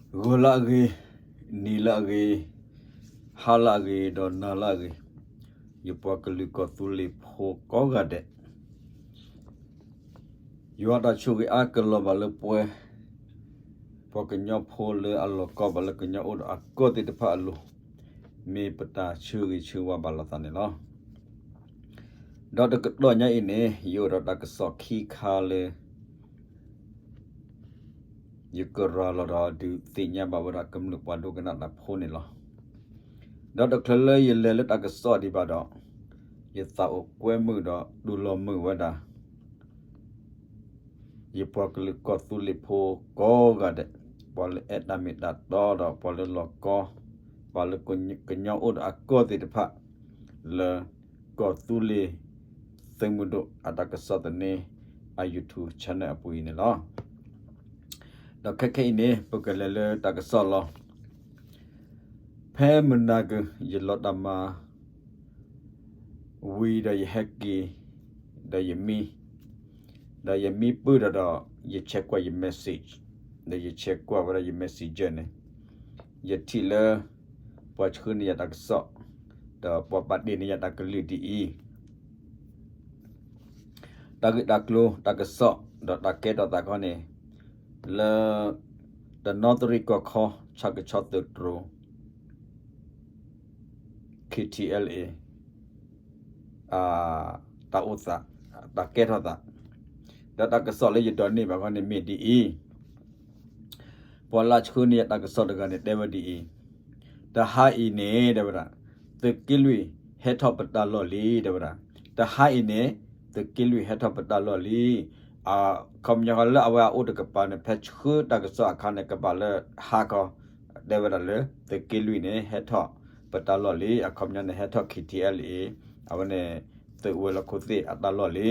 ဂီၤလၢအဂ့ၤ, နံၤလၢအဂ့ၤ, ဟါလၢအဂ့ၤ ဒီးနၤလၢအဂ့ၤ, ယပှၤကလုာ်ကီၢ်သူလ့ၤဖိကိးဂၤဒဲး, ယွၤတၢ်ဆိၣ်ဂ့ၤအါကလီၤဘၣ်လၢပှဲၤ ပှၤကညီဖိလၢအလီၤကီဘၣ်လၢကညီအိၣ်ဒီးအကီၢ်သ့ၣ်တဖၣ်အလိၤ, မ့ၢ်ပတၢ်ဆၢဂ့ၤဆၢဝါဘၣ်လိာ်သးန့ၣ်လီၤ. ဒီးတကတီၢ်ညါအံၤန့ၣ် ယအိၣ်ဒီးတၢ်ကစီၣ်ခံခါလၢ ယကရၤလီၤဒီးဒုးသ့ၣ်ညါဘၣ်ဝဲဒၣ်ကမျၢၢ်ပှၤဒိကနၣ်တၢ်ဖိန့ၣ်လီၤ. ဒီးတချုးလၢယလဲၤလၢတၢ်ကစီၣ်ဒံးဘၣ်ဒီး ယသးအိၣ်ကွဲမုာ်ဒီးတူၢ်လိာ်မုာ်ဝဲဒၣ် ယပှၤကလုာ်ကီၢ်သူလ့ၤဖိကိးဂၤဒဲး, ပှၤလၢအဲၣ်တၢ်မ့ၢ်တၢ်တီဒီးပှၤလၢလီၤကီ, ပှၤလၢကညီအိၣ်ဒီးအကီၢ်သ့ၣ်တဖၣ် လၢကီၢ်သူလ့ၤသုးမုၢ်ဒိၣ်အတၢ်ကစီၣ်သန့အ YouTube channel အပူၤအံၤန့ၣ်လီၤ. ဒီးခဲခဲအံၤန့ၣ် ပကလဲၤလၢတၢ်ကစီၣ်လီၤ. ဖဲမုၢ်နၤက့ၤ ယလီၤတၢ်မၤ ဝံၤဒီးယဟဲက့ၤ, ဒီးယမံ, ဒီးယမံပၢၢ်ဒီးဒီး ယဆဲးကွၢ်ယ message, ဒီးယဆဲးကွၢ်ဝဲဒၣ်ယ messenger န့ၣ်, ယထံၣ်လၢ ပှၤဆှၢန့ၢ်ယၤတၢ်ကစီၣ်, ဒီးပှၤပာ်တ့ၢ်န့ၢ်ယၤတၢ်ကလုၢ်ဒ်အံၤ တၢ်ဂ့ၢ်တၢ်ကျိၤတၢ်ကစီၣ် ဒီးတၢ်ကဲထီၣ်သးခီန့ၣ် လၢ တနီသရံၣ်ကီၢ်ခီ ဆၣ်ကဆီသုးတြိၤ KTLA တၢ်အိၣ်သး တၢ်ကဲထီၣ်သး ဒီးတၢ်ကစီၣ်လၢယဒိးန့ၢ်ဘၣ်ခီန့ၣ်မ့ၢ်ဒ်အံၤ, ပှၤလၢဆှၢန့ၢ်ယၤတၢ်ကစီၣ်တဂၤန့ၣ် တဲဝဲဒ်အံၤ, တဟါအံၤန့ၣ် တဲဝဲဒၣ် သုးက့လွံၢ်ဟဲထီၣ်ပတၢ်လီၢ်လံ တဲဝဲဒၣ်, တဟါအံၤန့ၣ် သုးက့လွံၢ်ဟဲထီၣ်ပတၢ်လီၢ်လံ. အခီပညီလၢအဝဲအအိၣ်တကပၤန့ၣ် ဖဲဆှၢတၢ်ကစီၣ်အခါန့ၣ် ကဘၣ်လၢဟါခီ တဲဝဲဒၣ်လၢ သုးက့လွံၢ်န့ၣ် ဟဲထီၣ်ပတၢ်လီၢ်လံ, အခီပညီန့ၣ် ဟဲထီၣ် KTLA အဝဲန့ၣ် သုးဝဲၤလီၢ်ခိၣ်သ့ၣ်အတၢ်လီၢ်လံ.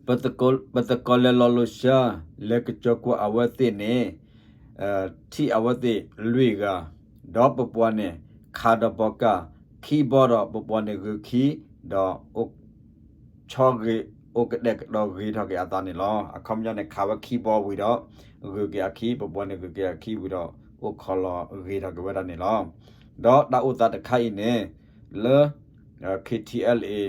ပသကိးလဲၤလီၤလိၤဆှၢ လဲၤကစီၤကွၢ်အဝဲသ့ၣ်န့ၣ် ထံၣ်အဝဲသ့ၣ်လွံၢ်ဂၤ, ဒီးပပှၤန့ၣ် ခးဒီးဘီကၢ်ခံဘီဒီး ပပှၤန့ၣ်ဂုၤခံ, ဒီး ဆီဂ့ၤ အိၣ်ကတဲာ်ကတီၤဂ့ၤထီၣ်က့ၤအသးန့ၣ်လီၤ. အခီပညီန့ၣ် ခးဝဲခံဘီဝံၤဒီး ဂုၤက့ၤအခံ, ပပှၤန့ၣ်ဂုၤက့ၤအခံဝံၤဒီး အိၣ်ခိးလီၤဂ့ၤထီၣ်က့ၤဝဲဒၣ်န့ၣ်လီၤ. ဒီးတၢ်အိၣ်သးတခါအံၤန့ၣ် လၢ KTLA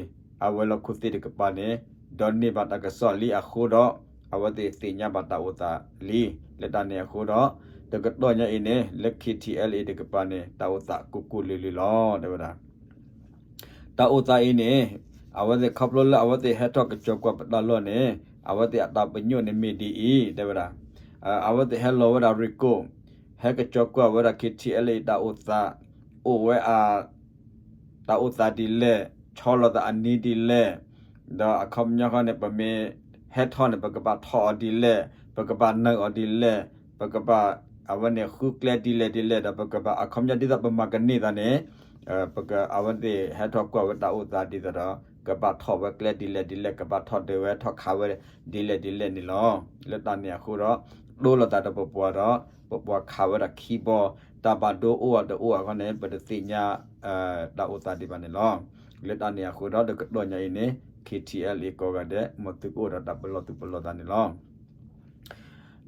အဝဲၤလီၢ်ခိၣ်သ့ၣ်တကပၤန့ၣ် ဒိးန့ၢ်ဘၣ်တၢ်ကစီၣ်လံအဃိဒီး အဝဲသ့ၣ်သ့ၣ်ညါဘၣ်တၢ်အိၣ်သးလံ. လၢတၢ်န့ၣ်အဃိဒီး တကတီၢ်ညါအံၤန့ၣ် လၢ KTLA တကပၤန့ၣ် တၢ်အိၣ်သးကိၢ်ကိၢ်လၢၤလၢၤလီၤ တဲဝဲဒၣ်. တၢ်အိၣ်သးအံၤန့ၣ် အဝဲသ့ၣ်ခီဖျိလၢအဝဲသ့ၣ်ဟဲထီၣ်ကစီၤကွၢ်ပတၢ်လီၢ်န့ၣ် အဝဲသ့ၣ်အတၢ်ပညိၣ်န့ၣ်မ့ၢ်ဒ်အံၤ တဲဝဲဒၣ်. အဝဲသ့ၣ်ဟဲလီၤဝဲဒၣ်ရံကိၣ် ဟဲကစီၤကွၢ်ဝဲဒၣ် KTLA တၢ်အိၣ်သး အိၣ်ဝဲအ တၢ်အိၣ်သးဒ်လဲၣ်, ဆီလီၤသးအနံၤဒ်လဲၣ်, ဒီးအခီပညီဃီန့ၣ် ပမ့ၢ်ဟဲထီၣ်န့ၣ် ပကဘၣ်ထီၣ်အီၤဒ်လဲၣ်, ပကဘၣ်နုာ်အီၤဒ်လဲၣ်, ပကဘၣ် အဝဲန့ၣ်ဃုကျဲဒ်လဲၣ်ဒ်လဲၣ် ဒီးပကဘၣ်အခီပညီဒ်သိးပမၤကန့ၢ်သးန့ၣ် ပက အဝဲသ့ၣ်ဟဲထီၣ်ကွၢ်ဝဲတၢ်အိၣ်သးဒ်သိးဒီး ကဘၣ်ထီၣ်ဝဲကျဲဒ်လဲၣ်ဒ်လဲၣ်, ကဘၣ်ထီၣ်ဒုးဝဲထီၣ်ခးဝဲဒ်လဲၣ်ဒ်လဲၣ်န့ၣ်လီၤ. လၢတၢ်န့ၣ်အဃိဒီး တိလိာ်သးဒီးပပှၤဒီး ပပှၤခးဝဲဒၣ်ခံဘီ, တၢ်ဘၣ်ဒိအိၣ်အတအိၣ်အဃီန့ၣ် ပတသ့ၣ်ညါ တၢ်အိၣ်သးဒံးဘၣ်န့ၣ်လီၤ. လၢတၢ်န့ၣ်အဃိဒီး တကတီၢ်ညါအံၤန့ၣ် KTLA ကိးဂၤဒဲး မ်သုကအိၣ်ဒီးတၢ်ပလီၢ်သူၣ်ပလီၢ်သးန့ၣ်လီၤ.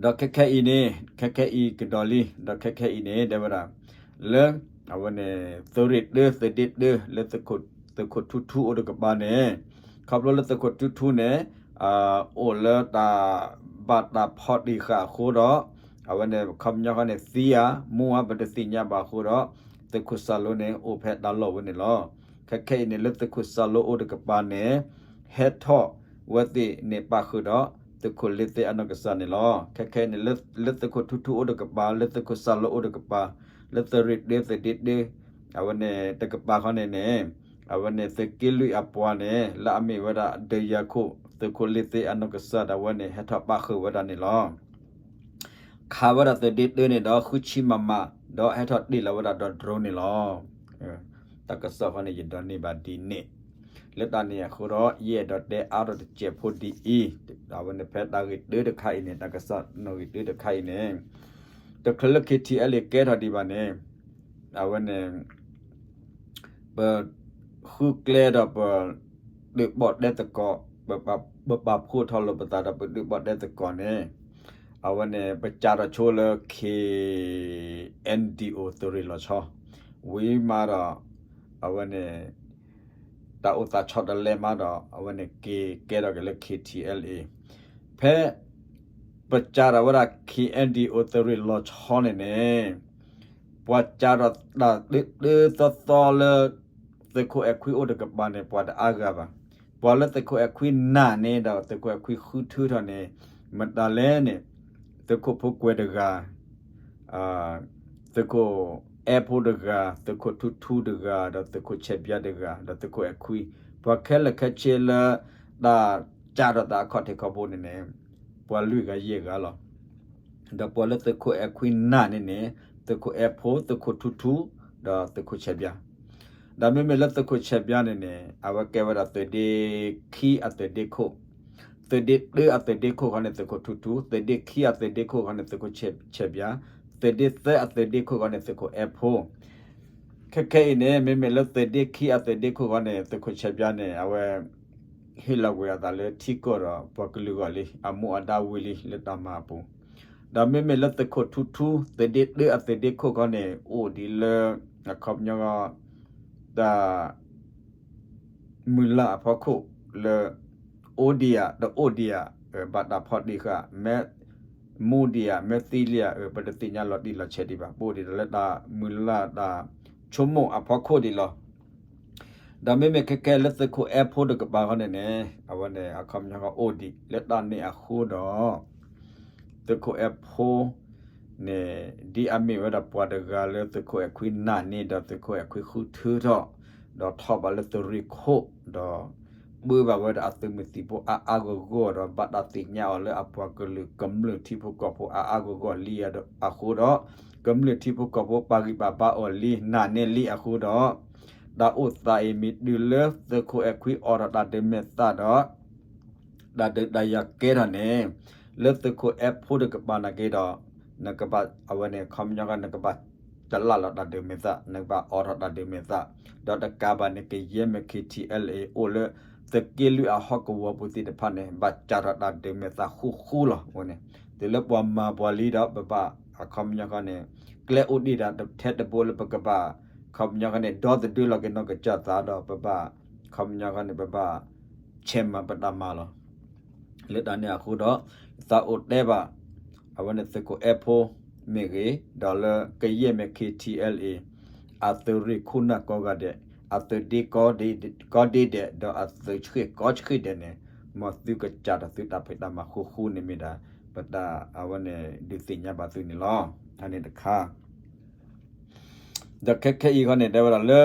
ဒီးခဲခဲအံၤန့ၣ် ခဲခဲအံၤကဒီးလံ, ဒီးခဲခဲအံၤန့ၣ် တဲဝဲဒၣ် လၢ အဝဲန့ၣ် သုးရ့ၣ်တၢ သုးဒ့တၢ လၢသုးခိၣ်ထူထူအိၣ်တကပၤန့ၣ် ခီဖျိလၢသုးခိၣ်ထူထူန့ၣ် အိၣ်လၢတၢ်ဘၣ်တၢ်ဖီၣ်တံၢ်ဃာ်အဃိဒီး အဝဲန့ၣ် ခီပညီဃီန့ၣ် သံဧါ မူဧါ ပတသ့ၣ်ညါဘၣ်အဃိဒီး သုးခိၣ်စၢ်လိန့ၣ် အိၣ်ဖဲတၢ်လီၢ်ဝဲန့ၣ်လီၤ. ခဲခဲအံၤန့ၣ် လၢသုးခိၣ်စၢ်လိအိၣ်တကပၤန့ၣ် ဟဲထီၣ်ဝဲသ့ၣ်န့ၣ်ပာ်ဃုာ်ဒီး သုးခိၣ်လ့သ့အနီၢ်ကစၢ်န့ၣ်လီၤ. ခဲခဲအံၤန့ၣ် လၢသုးခိၣ်ထူထူအိၣ်တကပၤ လၢသုးခိၣ်စၢ်လိအိၣ်တကပၤ လၢသုးရ့ၣ်တၢ သုးဒ့တၢ အဝဲန့ၣ်တကပၤဃီန့ၣ်န့ၣ် အဝဲန့ၣ်သုးက့လွံၢ်အပှၤန့ၣ် လၢအမ့ၢ်ဝဲဒၣ် ဒုးယၤခိၣ် သုးခိၣ်လ့သ့အနီၢ်ကစၢ်ဒၣ်ဝဲန့ၣ် ဟဲထီၣ်ပာ်ဃုာ်ဝဲဒၣ်န့ၣ်လီၤ. ခးဝဲဒၣ်သုးဒ့တၢန့ၣ်ဒီး ဃုဆံမမ ဒီးဟဲထီၣ်တ့ၢ်လီၤဝဲဒၣ်ဒီး drone န့ၣ်လီၤ. တၢ်ကစီၣ်ဃီန့ၣ် ယဒိးန့ၢ်ဘၣ်ဒ်န့ၣ် လၢတၢ်န့ၣ်အဃိဒီး ယအဲၣ်ဒိးတဲအါထီၣ်တစဲးဖိဒ်အံၤ, အဝဲန့ၣ်ဖဲတၢ်ဂ့ၢ်တၢတခါအံၤန့ၣ် တၢ်ကစီၣ်နီၣ်ဂံၢ်တၢတခါအံၤန့ၣ် တချုးလၢ KTLA ကဲထီၣ်ဒံးဘၣ်န့ၣ် အဝဲန့ၣ် ပဃုကျဲဒီးပ ဒုးဘီၣ်တဲသကိး, ပပာ်ဖှိၣ်ထီၣ်လိာ်ပသးဒီးပဒုးဘီၣ်တဲသကိးန့ၣ် အဝဲန့ၣ် ပစးထီၣ်ဆိလၢ ခ့ၣ်အဲၣ်ဒံၣ်အိၣ် သုးရ့ၣ်လီၤဆီ ဝံၤမးဒီး အဝဲန့ၣ် တၢ်အိၣ်သးဆီတလဲမးဒီး အဝဲန့ၣ်က့ၤကဲထီၣ်က့ၤလၢ ခ့ၣ်ထံၣ်အဲလ်အ့ၣ် ဖဲ ပစးထီၣ်ဝဲဒၣ် ခ့ၣ်အဲၣ်ဒံၣ်အိၣ် သုးရ့ၣ်လီၤဆီန့ၣ်န့ၣ် ပှၤစးထီၣ်တၢ်တၢတၢသီသီလၢ သုးခိၣ်အဲၣ်ခွံအိၣ်တကပၤန့ၣ် ပှၤတအါဂၤဘၣ်. ပှၤလၢသုးခိၣ်အဲၣ်ခွံနာ်န့ၣ်ဒီး သုးခိၣ်အဲၣ်ခွံဃုထၢထီၣ်န့ၣ် မတၤလဲၣ်န့ၣ် သုးခိၣ်ဖိကွဲၤတဂၤ သုးခိၣ်အဲၣ်ဖိတဂၤ, သုးခိၣ်ထူထူတဂၤ, ဒီးသုးခိၣ်ဆဲးဘျါတဂၤ, ဒီးသုးခိၣ်အဲၣ်ခွံ, ပှၤခဲလၢာ်ခဲဆ့လၢ တၢ်စးထီၣ်သးအခီၣ်ထံးခီၣ်ဘိန့ၣ်န့ၣ် ပှၤလွံၢ်ဂၤယဲၢ်ဂၤလီၤ. ဒီးပှၤလၢသုးခိၣ်အဲၣ်ခွံနာ်န့ၣ်န့ၣ် သုးခိၣ်အဲၣ်ဖိ, သုးခိၣ်ထူထူ, ဒီးသုးခိၣ်ဆဲးဘျါ ဒီးမ့မ့ၢ်လၢသုးခိၣ်ဆဲးဘျါန့ၣ်န့ၣ် အဝဲကဲဝဲဒၣ်သုးဒ့ခံအသုးဒ့ခိၣ်, သုးဒ့တၢအသုးဒ့ခိၣ်ခီန့ၣ် သုးခိၣ်ထူထူ, သုးဒ့ခံအသုးဒ့ခိၣ်ခီန့ၣ် သုးခိၣ်ဆဲးဘျါ, သုးဒ့သၢအသုးဒ့ခိၣ်ခီန့ၣ် သုးခိၣ်အဲၣ်ဖိ ခဲခဲအံၤန့ၣ် မ့မ့ၢ်လၢသုးဒ့ခံအသုးဒ့ခိၣ်ခီန့ၣ် သုးခိၣ်ဆဲးဘျါန့ၣ် အဝဲ ဟ့ၣ်လီၤကွံာ်အသးလၢထံကီၢ်ဒီးပှၤကလုာ်အဂီၢ်လံ, အမူအဒါဝံၤလံလၢတၢ်မၤအပူၤ, ဒီးမ့မ့ၢ်လၢသုးခိၣ်ထူထူ သုးဒ့တၢအသုးဒ့ခိၣ်ခီန့ၣ် အိၣ်ဒံးလၢ အခီပညီ တၢ် မုၢ်လၢ်အဖီခိၣ်လၢ အိၣ်ဒံးဧါ တအိၣ်ဒံးဧါ, ဘၣ်တၢ်ဖီၣ်တံၢ်ဃာ် မ့ၢ်မူဒံးဧါ မ့ၢ်သံလံဧါ ပတသ့ၣ်ညါလီၤတံၢ်လီၤဆဲးဒံးဘၣ်, ပအိၣ်ဒံးဒီးလၢတၢ်မုၢ်လၢ်တၢ်ဆိကမိၣ်အဖီခိၣ်ဒံးလီၤ. ဒီးမ့မ့ၢ်ခဲခဲလၢသုးခိၣ်အဲၣ်ဖိတကပၤဃီန့ၣ်န့ၣ် အဝဲန့ၣ် အခီပညီဃီအိၣ်ဒံးလၢတၢ်န့ၣ်အဃိဒီး သုးခိၣ်အဲၣ်ဖိန့ၣ် ဒ်အမ့ၢ်ဝဲဒၣ်ပှၤတဂၤလၢသုးခိၣ်အဲၣ်ခွံနာ်န့ၢ်ဒီးသုးခိၣ်အဲၣ်ခွံဃုထၢထီၣ် ဒီးထီၣ်ဘးလၢသုးရ့ၣ်ခိၣ် ဒီး ပၢဘၣ်ဝဲဒၣ်အသုးမုၢ်သံၣ်ဘိအါအါဂီၢ်ဂီၢ်ဒီး ဘၣ်တၢ်သ့ၣ်ညါအီၤလၢအပှၤကလုာ်ကမျၢၢ်ထံဖိကီၢ်ဖိအါအါဂီၢ်ဂီၢ်လံအဃိဒီး ကမျၢၢ်ထံဖိကီၢ်ဖိပာ်ဂံၢ်ပာ်ဘါအီၤလံ နာ်န့ၢ်လံအဃိဒီး တၢ်အိၣ်သးအံၤမ့ၢ်တုၤလၢသုးခိၣ်အဲၣ်ခွံအိးထီၣ်တၢ်ဒုးမဲာ်သၣ်ဒီး တၢ်ဒုးတၢ်ယၤကဲထီၣ်န့ၣ် လၢသုးခိၣ်အဲၣ်ဖိတကပၤနာ်က့ဒီး နကဘၣ် အဝဲန့ၣ် ခီပညီ နကဘၣ်တလၢ်လီၤတၢ်ဒုးမဲာ်သၣ်, နကဘၣ်အိးထီၣ်တၢ်ဒုးမဲာ်သၣ်, ဒီးတကးဘၣ်န့ၣ် ကယဲၢ်မ့ၢ် ခ့ၣ်ထံၣ်အဲလ်အ့ၣ် အိၣ်လၢ သုးက့လွံၢ်အဟီၣ်ကဝီၤပူၤသ့ၣ်တဖၣ်န့ၣ် ဘၣ်စးထီၣ်တၢ်ဒုးမဲာ်သၣ်ဃူဃူလီၤ. အဝဲန့ၣ် တုၤလၢပှၤမၤပှၤလံဒီး ပဘၣ် အခီပညီဃီန့ၣ် ကျဲအိၣ်ဒံးဒၣ်ထဲတဘိလၢပကဘၣ် ခီပညီဃီန့ၣ် ဒီသဒၢလီၤက့ၤနီၢ်ကစၢ်သးဒီး ပဘၣ် ခီပညီဃီန့ၣ် ပဘၣ် ဆဲးမၤပတၢ်မၤလီၤ. လၢတၢ်န့ၣ်အဃိဒီး သးအိၣ်တဲဘၣ် အဝဲန့ၣ်သုးခိၣ်အဲၣ်ဖိမ့ၢ်ဂ့ၤ, ဒီးလၢကယဲၢ်မ့ၢ် ခ့ၣ်ထံၣ်အဲလ်အ့ၣ် အသုးရ့ၣ်ခိၣ်နၢ်ကိးဂၤဒဲး, အသုးဒ့ကိးဒ့ဒဲး, ဒီးအသုးဆှ့ၣ်ကိးဆှ့ၣ်ဒဲးန့ၣ် မ်သုကစးထီၣ်သုတၢ်ဖံးတၢ်မၤဃူဃူန့ၣ်မ့ၢ်ဒၣ် ပတၢ် အဝဲန့ၣ် ဒုးသ့ၣ်ညါဘၣ်သုန့ၣ်လီၤ. အန့ၣ်တခါ ဒီးခဲခဲအံၤဃီန့ၣ် တဲဝဲဒၣ်လၢ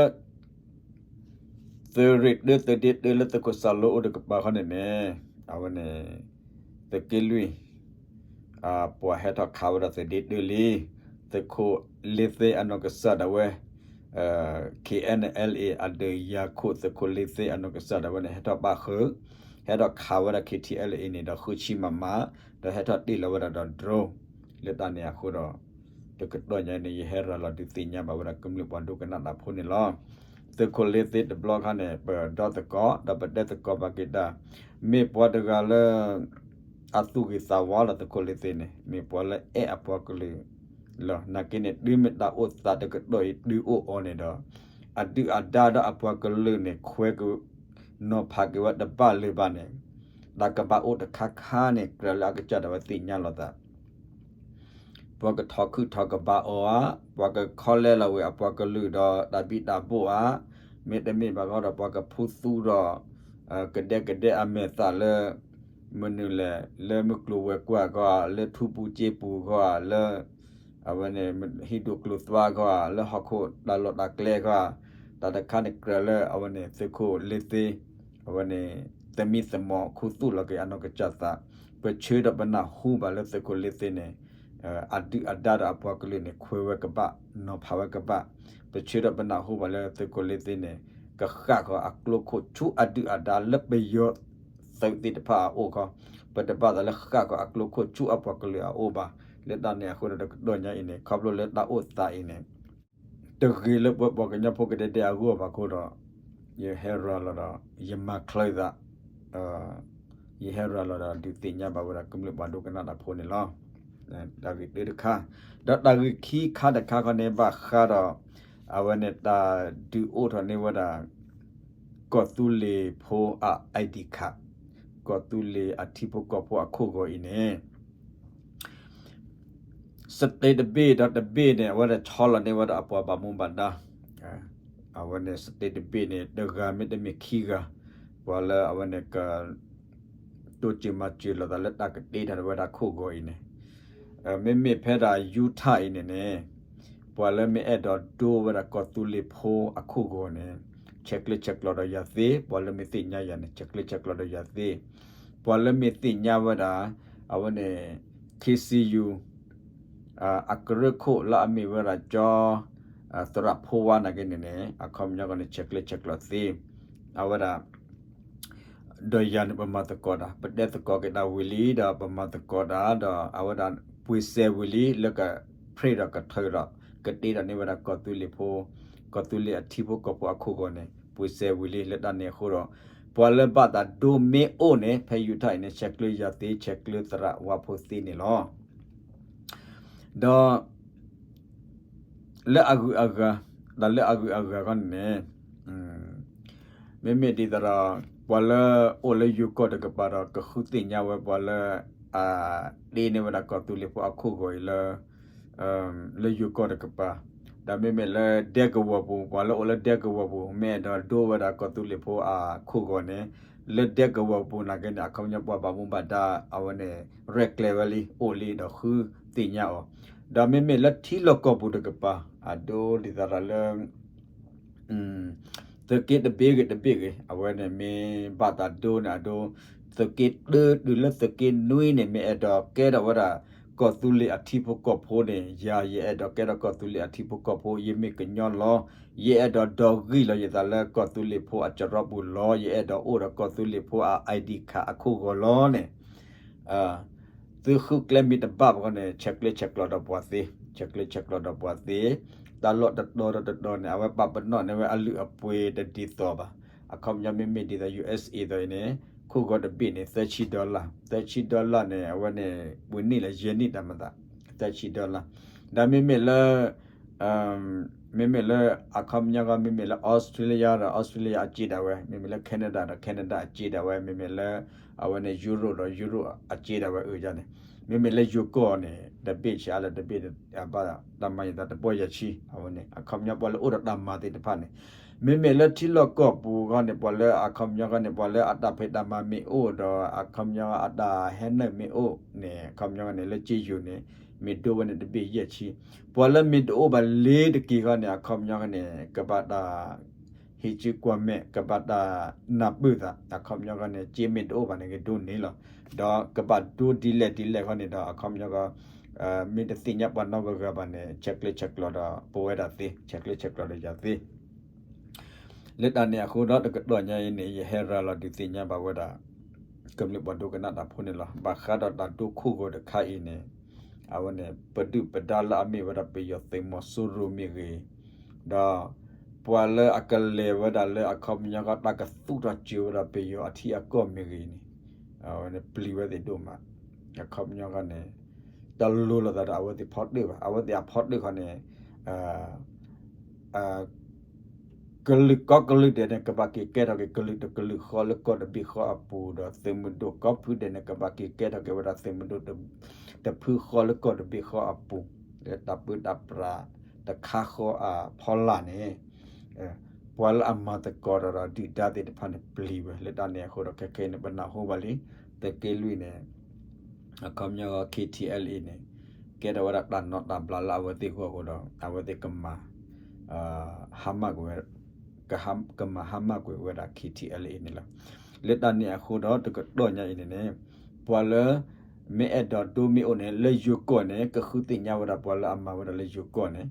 သုးရ့ၣ်တၢ သုးဒ့တၢလၢသုးခိၣ်စၢ်လိအိၣ်တကပၤဃီန့ၣ်န့ၣ် အဝဲန့ၣ် သုးက့လွံၢ် ပှၤဟဲထီၣ်ခးဝဲဒၣ်သုးဒ့တၢလံ, သုးခိၣ်လ့သ့အနီၢ်ကစၢ်ဒၣ်ဝဲ ခ့ၣ်အဲၣ်အဲလ်အ့ၣ် အဒုးယၤခိၣ် သုးခိၣ်လ့သ့အနီၢ်ကစၢ်ဒၣ်ဝဲန့ၣ် ဟဲထီၣ်ပာ်ဃုာ် ဟဲထီၣ်ခးဝဲဒၣ် ခ့ၣ်ထံၣ်အဲလ်အ့ၣ်န့ၣ်ဒီးဃုဆံမးမး, ဒီးဟဲထီၣ်တ့ၢ်လီၤဝဲဒၣ်ဒီး drone လၢတၢ်န့ၣ်အဃိဒီး တကတီၢ်ညါအံၤန့ၣ် ယဟဲရၤလီၤဒုးသ့ၣ်ညါဘၣ်ဝဲဒၣ်ကမျၢၢ်ပှၤဒိကနၣ်တၢ်ဖိန့ၣ်လီၤ. သုးခိၣ်လ့သ့တဘျီခါန့ၣ် ပဒီသကိး ဒီးပတဲသကိးဘၣ်က့ၤတၢ်, မ့ၢ်ပှၤတဂၤလၢ အသူၣ်ဂ့ၤသးဝါလီၤ. သုးခိၣ်လ့သ့န့ၣ် မ့ၢ်ပှၤလၢအဲၣ်အပှၤကလုာ်လီၤ. နာ်က့န့ၣ် တုၤမ့ၢ်တၢ်အိၣ်သးတကတီၢ်အံၤ တုၤအိၣ်အီၤန့ၣ်ဒီး အဒုၣ်အဒါဒီးအပှၤကလုာ်န့ၣ် ခွဲးက နီၤဖးက့ၤဝဲတဘၣ်လၢၤဘၣ်န့ၣ် တၢ်ကဘၣ်အိၣ်တခါခါန့ၣ် ကြၢးလၢအကစၢ်ဒၣ်ဝဲသ့ၣ်ညါလိာ်သး ပှၤကထီခုၣ်ထီကဘၣ်အီၤဧါ, ပှၤကခီလဲလီၤဝဲအပှၤကလုာ်ဒီးတၢ်ဘံၣ်တၢ်ဘိၣ်ဧါ, မ့တမ့ၢ်ဘၣ်ဃီဒီး ပှၤကဖူသူဒီး ကဒဲကဒဲအမဲာ်သၣ်လၢ မနုၤလဲၣ် လၢမုၢ်ကျိၤဝဲၤကွာ်ဂီၢ်ဧါ, လၢထူပူၤစ့ပူၤဂီၢ်ဧါ, လၢ အဝဲန့ၣ် ဟံၣ်ဒိၣ်ကျိၤသွါဂီၢ်ဧါ, လၢဟီၣ်ခိၣ်တၢ်လီၢ်တၢ်ကျဲဂီၢ်ဧါ, တၢ်တခါန့ၣ်ကြၢးလၢအဝဲန့ၣ် သုးခိၣ်လ့သ့ အဝဲန့ၣ် သမံသမိးခူသူၣ်လီၤက့ၤအနီၢ်ကစၢ်သး, ပဆၢဒီးပနၢ်ဟူဘၣ်လၢသုးခိၣ်လ့သ့န့ၣ် အဒုၣ်အဒါဒီးအပှၤကလုာ်န့ၣ် ခွဲးဝဲကဘၣ် နီၤဖးဝဲကဘၣ်, ပဆၢဒီးပနၢ်ဟူဘၣ်လၢသုးခိၣ်လ့သ့န့ၣ် ကဃၣ်ဃီၤအကျိခိၣ်ဆူအဒုၣ်အဒါလၢပယီၤသုးသ့ၣ်တဖၣ်အအိၣ်ခီ, ပတဘၣ်သးလၢဃၣ်ဃီၤအကျိခိၣ်ဆူအပှၤကလုာ်အအိၣ်ဘၣ်. လၢတၢ်န့ၣ်အဃိဒီး တကတီၢ်ညါအံၤန့ၣ် ခီဖျိလၢတၢ်အိၣ်သးအံၤန့ၣ် တဂ့ၤလၢပှၤကညီဖိကဒဲကဒဲအဂီၢ်ဘၣ်အဃိဒီး ယဟဲရၤလီၤဒီး ယမၤချ့သး ယဟဲရၤလီၤဒီး ဒုးသ့ၣ်ညါဘၣ်ဝဲဒၣ်ကမျၢၢ်ပှၤဒိကနၣ်တၢ်ဖိန့ၣ်လီၤ. တၢ်ဂ့ၢ်တၢတခါ, ဒီးတၢ်ဂ့ၢ်ခံခါတခါခီန့ၣ် ဘၣ်ဃးဒီး အဝဲန့ၣ်တၢ်ဒုးအိၣ်ထီၣ်န့ၢ်ဝဲဒၣ် ကီၢ်သူလ့ၤဖိအ I D card, ကီၢ်သူလ့ၤအထံဖိကီၢ်ဖိအခိၣ်ဂီၤအံၤန့ၣ် state တဘ့ၣ်ဒီးတဘ့ၣ်န့ၣ် အဝဲဒၣ်ဆီလီၤန့ၢ်ဝဲဒၣ်အပှၤဘၣ်မူဘၣ်ဒါ, အဝဲန့ၣ် state တဘ့ၣ်န့ၣ် တဂၤမ့တမ့ၢ်ခံဂၤ, ပှၤလၢအဝဲန့ၣ်က တိစၢၤမၤစၢၤလိာ်သးလၢတၢ်ကတ့ထီၣ်ဝဲဒၣ်ခိၣ်ဂီၤအံၤန့ၣ်, မ့မ့ၢ်ဖဲဒၣ် Utah အံၤန့ၣ်န့ၣ် ပှၤလၢမ့ၢ်အဲၣ်ဒိးဒိဝဲဒၣ်ကီၢ်သူလ့ၤဖိအခိၣ်ဂီၤန့ၣ် ဆဲးကျၢဆဲးကျိးဒီးယၤသ့, ပှၤလၢမ့ၢ်သ့ၣ်ညါယၤန့ၣ် ဆဲးကျၢဆဲးကျိးဒီးယၤသ့, ပှၤလၢမ့ၢ်သ့ၣ်ညါဝဲဒၣ် အဝဲန့ၣ် K C U အကရၢခိၣ်လၢအမ့ၢ်ဝဲဒၣ်ကၠီ သရၣ်ဖိဝါနာ်က့န့ၣ်န့ၣ် အခီပညီဂီၢ်န့ၣ် ဆဲးကျၢဆဲးကျိးသ့, အဝဲဒၣ် ဒီးယၤန့ၣ် ပမၤသကိးတၢ် ပတဲသကိးက့ၤတၢ်ဝံၤလံ ဒီးပမၤသကိးတၢ် ဒီးအဝဲဒၣ်ပှ့ၤစဲးဝံၤလံ လၢက print ဒီးကထၢဒီး ကတ့ထီၣ်န့ၢ်ဝဲဒၣ်ကီၢ်သူလ့ၤဖိ, ကီၢ်သူလ့ၤအထံဖိကီၢ်ဖိအခိၣ်ဂီၤန့ၣ် ပှ့ၤစဲးဝံၤလံ လၢတၢ်န့ၣ်အဃိဒီး ပှၤလၢဘၣ်တၢ်ဒိမ့ၢ်အိၣ်န့ၣ် ဖဲ Utah အံၤန့ၣ် ဆဲးကျၢယၤသ့ ဆဲးကျၢသရၣ်ဝါဖိသ့န့ၣ်လီၤ. ဒီး လၢအဂုၤအဂၤ, တၢ်လၢအဂုၤအဂၤခီန့ၣ်န့ၣ် မ့မ့ၢ်ဒ်သိးဒီး ပှၤလၢအိၣ်လၢယိၤကီၢ်တကပၤဒီး ကဃုသ့ၣ်ညါဝဲပှၤလၢ အတ့န့ၢ်ဝဲဒၣ်ကီၢ်သူလ့ၤဖိအခိၣ်ဂီၤအံၤလၢ လၢယိၤကီၢ်တကပၤ, ဒီးမ့မ့ၢ်လၢဒဲကဝီၤပူၤ ပှၤလၢအိၣ်လၢဒဲကဝီၤပူၤ မ့ၢ်အဲၣ်ဒိးဒိဝဲဒၣ်ကီၢ်သူလ့ၤဖိအခိၣ်ဂီၤန့ၣ် လၢဒဲကဝီၤပူၤနာ်က့န့ၣ် အခီပညီပှၤဘၣ်မူဘၣ်ဒါ အဝဲန့ၣ် ရဲၣ်ကျဲၤဝဲလံ အိၣ်လံဒီးဃုသ့ၣ်ညါအီၤ, ဒီးမ့မ့ၢ်လၢထံလီၢ်ကီၢ်ပူၤတကပၤ အဒိဒ်သိးဒီးလၢ သုးက့တဘ့ၣ်ဂ့ၤတဘ့ၣ်ဂ့ၤ အဝဲန့ၣ်မ့ၢ်ဘၣ်တၢ်ဒိန့ၣ် အဒိ သုးက့တၢတုၤလၢသုးက့နွံန့ၣ် မ့ၢ်အဲၣ်ဒိးကဲထီၣ်ဝဲဒၣ် ကီၢ်သူလ့ၤအထံဖိကီၢ်ဖိန့ၣ် ယၤယအဲၣ်ဒိးကဲထီၣ်ကီၢ်သူလ့ၤအထံဖိကီၢ်ဖိ ယမ့ၢ်ကညီလီၤ. ယအဲၣ်ဒိးဒီးဂံၢ်လီၤယသးလၢကီၢ်သူလ့ၤဖိအစရီပူၤလီၤ. ယအဲၣ်ဒိးအိၣ်ဒီးကီၢ်သူလ့ၤဖိအ I D card အခိၣ်ဂီၤလီၤန့ၣ် သုဃုကျဲမ့ၢ်တဘၣ်ဘၣ်ခီန့ၣ် ဆဲးကျၢဆဲးကျိးဒီးပှၤသ့, ဆဲးကျၢဆဲးကျိးဒီးပှၤသ့, တၢ်လီၢ်တတီၤဒီးတတီၤန့ၣ် အဝဲပာ်ပနီၣ်န့ၢ်ဝဲအလုၢ်အပှ့ၤတဒ်သိးဘၣ်. အခီပညီမ့မ့ၢ်ဒ်သိး U S A သိးအံၤန့ၣ် ခိၣ်ဂီၤတဘ့ၣ်န့ၣ် သၢဆံ dollar, သၢဆံ dollar န့ၣ် အဝဲန့ၣ် ပှ့ၤန့ၢ်လၢယဲၢ်နံၣ်တၢ်မၤသး, သၢဆံ dollar, ဒီးမ့မ့ၢ်လၢ မ့မ့ၢ်လၢအခီပညီဂီၢ် မ့မ့ၢ်လၢ Australia ဒီး Australia အစ့ဒၣ်ဝဲ, မ့မ့ၢ်လၢ Canada ဒီး Canada အစ့ဒၣ်ဝဲ, မ့မ့ၢ်လၢ အဝဲန့ၣ် Europe ဒီး Europe အစ့ဒၣ်ဝဲအၢယၤန့ၣ်, မ့မ့ၢ်လၢယိၤကီၢ်န့ၣ် တဘ့ၣ်ဆံးအါလၢတဘ့ၣ် အဘၣ်တၢ်မၤယသးတပီၢ်ယၤဆံ အဝဲန့ၣ် အခီပညီပှၤလၢအိၣ်ဒီးတၢ်မၤသ့ၣ်တဖၣ်န့ၣ်, မ့မ့ၢ်လၢထံလီၢ်ကီၢ်ပူၤဂီၢ်န့ၣ် ပှၤလၢအခီပညီဂီၢ်န့ၣ် ပှၤလၢအတၢ်ဖံးတၢ်မၤမ့ၢ်အိၣ်ဒီး အခီပညီအတၢ်ဟဲနုာ်မ့ၢ်အိၣ်န့ၣ် အခီပညီဂီၢ်န့ၣ် လၢစ့ယိၤန့ၣ် မ့ၢ်ဒိဝဲန့ၣ်တဘ့ၣ်ယဲၢ်ဆံ, ပှၤလၢမ့ၢ်တအိၣ်ဘၣ်လ့ၤတက့ၢ်ဂီၢ်န့ၣ် အခီပညီဂီၢ်န့ၣ် ကဘၣ်တၢ် ဟံးစုကွၢ်မဲာ် ကဘၣ်တၢ်နၢ်ပၢၢ်သး အခီပညီဂီၢ်န့ၣ် စ့မ့ၢ်တအိၣ်ဘၣ်န့ၣ် ကဒိန့ၣ်လီၤ. ဒီးကဘၣ်ဒိဒ်လဲၣ်ဒ်လဲၣ်ဂီၢ်န့ၣ်ဒီး အခီပညီဂီၢ် မ့ၢ်တသ့ၣ်ညါပှၤနီတဂၤဂၤဘၣ်န့ၣ် ဆဲးကျၢဆဲးကျိးဒီးပဝဲဒၣ်သ့, ဆဲးကျၢဆဲးကျိးဒီးယၤသ့ လၢတၢ်န့ၣ်အဃိဒီးတကတီၢ်ညါအံၤန့ၣ် ယဟဲရၤလီၤဒုးသ့ၣ်ညါဘၣ်ဝဲဒၣ် ကမျၢၢ်ပှၤဒိကနၣ်တၢ်ဖိန့ၣ်လီၤ. ဘၣ်ဃးဒီးတၢ်ဒိခိၣ်ဂီၤတခါအံၤန့ၣ် အဝဲန့ၣ် ပဒုၣ်ပဒါလၢအမ့ၢ်ဝဲဒၣ်ပယီၤသုးမီၤစိရိၤမ့ၢ်ဂ့ၤ, ဒီး ပှၤလၢအကလဲၤဝဲဒၣ်လၢအခီပညီဂီၢ်တၢ်ကသူၣ်ထီၣ်စၢၤဝဲဒၣ်ပယီၤအထံအကီၢ်မ့ၢ်ဂ့ၤန့ၣ် အဝဲန့ၣ်ပျံၤဝဲသ့ၣ်ဒိၣ်မး, အခီပညီဂီၢ်န့ၣ် တလိၤလိာ်သးဒီးအဝဲသ့ၣ်ဖီတၢၣ်ဘၣ်. အဝဲသ့ၣ်အဖီတၢၣ်ခီန့ၣ် ကလုာ်ကိးကလုာ်ဒဲးန့ၣ် ကဘၣ်က့ၤကဲထီၣ်က့ၤကလုာ်တကလုာ်ဃီလၢကီၢ်တဘ့ၣ်ဃီအပူၤ ဒီးသုးမုၢ်ဒိၣ်ကိးဖုဒဲးန့ၣ် ကဘၣ်က့ၤကဲထီၣ်က့ၤဝဲဒၣ်သုးမုၢ်ဒိၣ် တဖုဃီလၢကီၢ်တဘ့ၣ်ဃီအပူၤ လၢတၢ်ပၢတၢ်ပြးတခါဃီအဖီလာ်န့ၣ် ပှၤလၢအမၤသကိးဒီးဒုၣ်ဒါသ့ၣ်တဖၣ်န့ၣ်ပျံၤဝဲ လၢတၢ်န့ၣ်အဃိဒီးခဲခဲအံၤန့ၣ် ပနၢ်ဟူဘၣ်လံ သုးက့လွံၢ်န့ၣ် အခီပညီ K T L A န့ၣ် ကဲထီၣ်ဝဲဒၣ်တၢ်နိးတၢ်ဘျးလၢအဝဲသ့ၣ်အဂီၢ်အဃိဒီး အဝဲသ့ၣ်ကမၤ ဟါမၢ်ကွံာ်ဝဲ ကမၤဟါမၢ်ကွံာ်ဝဲဒၣ် K T L A န့ၣ်လီၤ. လၢတၢ်န့ၣ်အဃိဒီးတကတီၢ်ညါအံၤန့ၣ်န့ၣ် ပှၤလၢ မ့ၢ်အဲၣ်ဒိးဒိမ့ၢ်အိၣ်န့ၣ် လၢယိၤကီၢ်န့ၣ် ကဃုသ့ၣ်ညါဝဲဒၣ်ပှၤလၢအမၤဝဲဒၣ်လၢယိၤကီၢ်န့ၣ်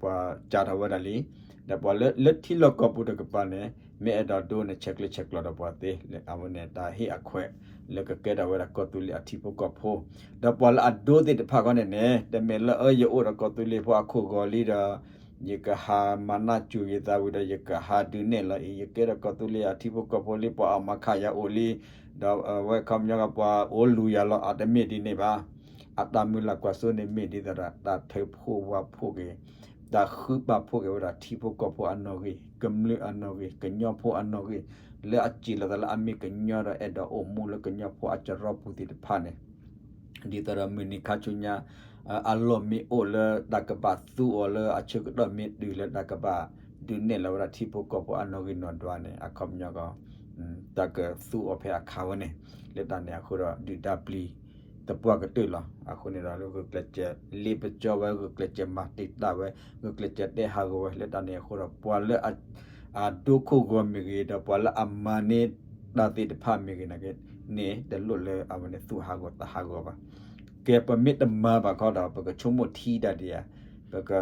ပှၤစးထီၣ်ဝဲဒၣ်လံ, ဒီးပှၤလၢလၢထံလီၢ်ကီၢ်ပူၤတကပၤန့ၣ် မ့ၢ်အဲၣ်ဒိးဒိန့ၣ် ဆဲးကျၢဆဲးကျိးဒီးပှၤသ့ လၢအဝဲန့ၣ်တၢ်ဟ့ၣ်အခွဲး လၢကကဲထီၣ်ဝဲဒၣ်ကီၢ်သူလ့ၤအထံဖိကီၢ်ဖိ, ဒီးပှၤလၢအဒိသ့ၣ်တဖၣ်ခီန့ၣ်န့ၣ် တမ့ၢ်လၢအၢယအိၣ်ဒီးကီၢ်သူလ့ၤဖိအခိၣ်ဂီၤလံဒီး ယကဟးမၤနၢ်စူၤယသးဝံၤဒီး ယကဟးဒုးနဲၣ်လီၤအံၤ ယကဲထီၣ်ကီၢ်သူလ့ၤအထံဖိကီၢ်ဖိလံ ပှၤအီၣ်မၤခးယၤအိၣ်လံ, ဒီးအဝဲခီပညီကပှၤအိၣ်လူၤယၤလီၤ အတမ့ၢ်ဒ်န့ၣ်ဘၣ်. အတၢ်မုၢ်လၢ်ကွၢ်စိန့ၣ်မ့ၢ်ဒ်သိးဒီး တၢ်ထၢဖှိၣ်ဝါဖှိၣ်က့ၤ, တၢ်ဃုပာ်ဖှိၣ်က့ၤဝဲဒၣ်ထံဖိကီၢ်ဖိအနီၣ်ဂံၢ်, ကမျၢၢ်အနီၣ်ဂံၢ်, ကညီဖိအနီၣ်ဂံၢ်, လၢအစံးလီၤသးလၢအမ့ၢ်ကညီဒီးအဲၣ်ဒိးအိၣ်မူလၢကညီဖိအစရီပူၤသ့ၣ်တဖၣ်န့ၣ် ဒ်သိးဒီးမုၢ်နံၤခါဆူညါ အလီၢ်မ့ၢ်အိၣ်လၢတၢ်ကဘၣ်သူအီၤလၢအဆၢကတီၢ်မ့ၢ်တုၤလၢတၢ်ကဘၣ်ဒုးနဲၣ်လီၤဝဲဒၣ်ထံဖိကီၢ်ဖိအနီၣ်ဂံၢ်နီၣ်ဒွးန့ၣ် အခီပညီကီး တၢ်ကသူအီၤဖဲအခါဝဲန့ၣ် လၢတၢ်န့ၣ်အဃိဒီး ဒုၣ်ဒါပျံၤသပှၢ်ကတၢၢ်လီၤ. အဃိန့ၣ်ဒီး ဂုာ်ကျဲးစၢးလ့ပစီဝဲ, ဂုာ်ကျဲးစၢးမၤတံာ်တာ်ဝဲ, ဂုာ်ကျဲးစၢးတဲဟးဂီၤဝဲ လၢတၢ်န့ၣ်အဃိဒီး ပှၤလၢအဒိခိၣ်ဂီၤမ့ၢ်ဂ့ၤ ဒီးပှၤလၢအမၤန့ၢ်တၢ်သ့ၣ်တဖၣ်မ့ၢ်ဂ့ၤန့ၣ် န့ၣ်တလိၣ်လၢအဝဲန့ၣ်သူၣ်ဟးဂီၤသးဟးဂီၤဘၣ်. ကဲ ပမ့ၢ်တမၤဘၣ်ခီဒီး ပကဆိကမိၣ်ထံဒၣ်ဒံးဧါ, ပက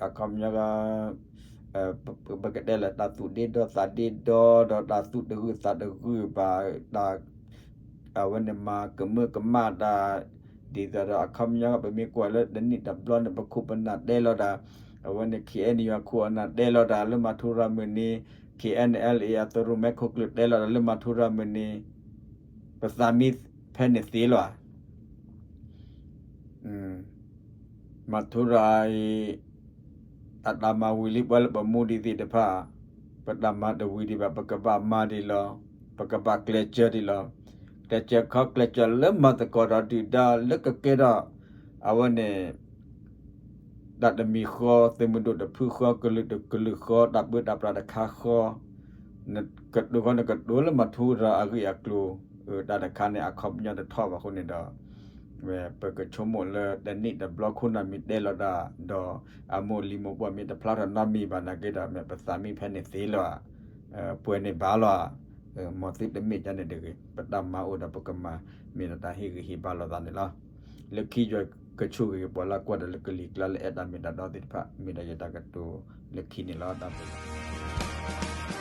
အခီပညီ ပကတဲလၢတၢ်သူၣ်ဒ့ဒီသးဒ့ဒီ ဒီးတၢ်သူၣ်တဂုာ်သးတဂုာ်ဘၣ်, တၢ် အဝဲန့ၣ်မၤကမၢကမၣ်တၢ် ဒ်သိးဒီးအခီပညီ ပမ့ၢ်ကွၢ်လၢတနံၣ်တဘျီန့ၣ် ပခိၣ်ပနၢ်တဲလီၤတၢ်, အဝဲန့ၣ် KNU အခိၣ်အနၢ်တဲလီၤတၢ်လၢမၤထူရၤမုၢ်နံၤ, KNLA အသုးရိၣ်မဲခိၣ်ကျၢၢ်တဲလီၤတၢ်လၢမၤထူရၤမုၢ်နံၤ, ပသးမံဖဲန့ၣ်သ့လီၤဧါ. မၤထူရၤအံၤ အတၢ်မၤဝံၤလံ ပှၤလၢပမူဒံးသ့ၣ်တဖၣ်, ပတၢ်မၤတဝံၤဒံးဘၣ် ပကဘၣ်မၤဒံးလီၤ, ပကဘၣ်ကျဲးစၢးဒံးလီၤ. ကျဲးစၢးခီကျဲးစၢးလၢမၤသကိးဒီးဒုၣ်ဒါလၢကကဲထီၣ် အဝဲန့ၣ် တၢ်တမံၤဃီ, သုးမုၢ်ဒိၣ်တဖုဃီ, ကလုာ်တကလုာ်ဃီ, တၢ်ပၢတၢ်ပြးတခါဃီ, နကတိၤဃီ နကတိၤလၢမၤထူရၤအဂ့ၢ်အကျိၤ, တၢ်တခါန့ၣ် အခီပညီတထီၣ်ဘၣ်အဃိန့ၣ်ဒီး ပကဆိကမိၣ်လၢတနံၣ်တဘျီခိၣ်နၢ်မ့ၢ်တဲလီၤတၢ်ဒီး အမိၢ်လံၤမိၢ်ပှၢ်မ့ၢ်တဖျါထီၣ်နီတမံၤဘၣ်နာ်က့ဒီး မ့ၢ်ပသးမံဖဲန့ၣ်သ့လီၤဧါ. ပှဲၤန့ၣ်ဘၣ်လီၤဧါ. မ်သုတမ့ၢ်ဒ်န့ၣ်တဂ့ၤ, ပတၢ်မၤအိၣ်ဒီးပကမၤ မ့ၢ်ဒီးတၢ်ဟ့ၣ်ဂံၢ်ဟ့ၣ်ဘါလိာ်သးန့ၣ်လီၤ. လၢခံယွၤကဆိၣ်ဂ့ၤပှၤလၢကွၢ်ဒီးလၢကလံၤကျါလၢအဲၣ်တၢ်မ့ၢ်တၢ်တီသ့ၣ်တဖၣ် မ့ၢ်ဒီးယတၢ်ကတိၤလၢခံန့ၣ်လီၤ. တၢ်ဘျုးလီၤ.